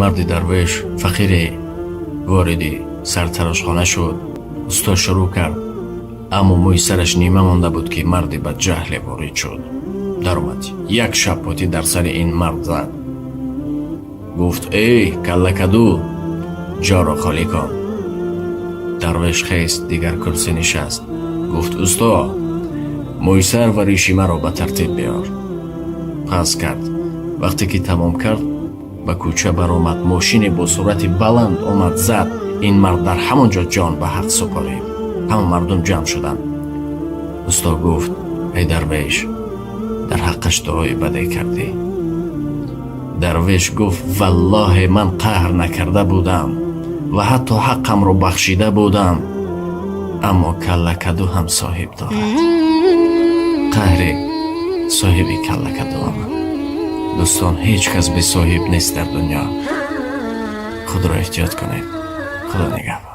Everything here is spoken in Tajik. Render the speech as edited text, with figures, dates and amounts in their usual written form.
Марди дарвеш, фақире вориди сартарошхона шуд. Усто шурӯъ кард, аммо мӯи сараш нима монда буд, ки марди бадҷаҳле ворид шуд. Даромад, як шаппотӣ дар сари ин мард зад. Гуфт: «Эй каллакаду, ҷоро холӣ кун!» Дарвеш хест, дигар курсӣ нишаст. Гуфт: «Усто, мӯи сар ва риши маро ба тартиб биёр!» Пас кард. Вақте ки тамом кард, ба кӯча баромад. Мошине бо суръати баланд омад, зад. Ин мард дар ҳамон ҷо ҷон ба ҳақ супорид. Ҳама мардум ҷамъ шуданд. Усто гуфт: «Эй дарвеш, дар ҳаққаш дуои баде кардӣ». Дарвеш гуфт: «Валлоҳе, ман қаҳр накарда будам ва ҳатто ҳаққамро бахшида будам, аммо каллакаду ҳам соҳиб дорад. Қаҳри соҳиби каллакаду омад». Дӯстон, ҳеҷ кас бесоҳиб нест дар дунё. Худро эҳтиёт кунед. Худо нигаҳбон.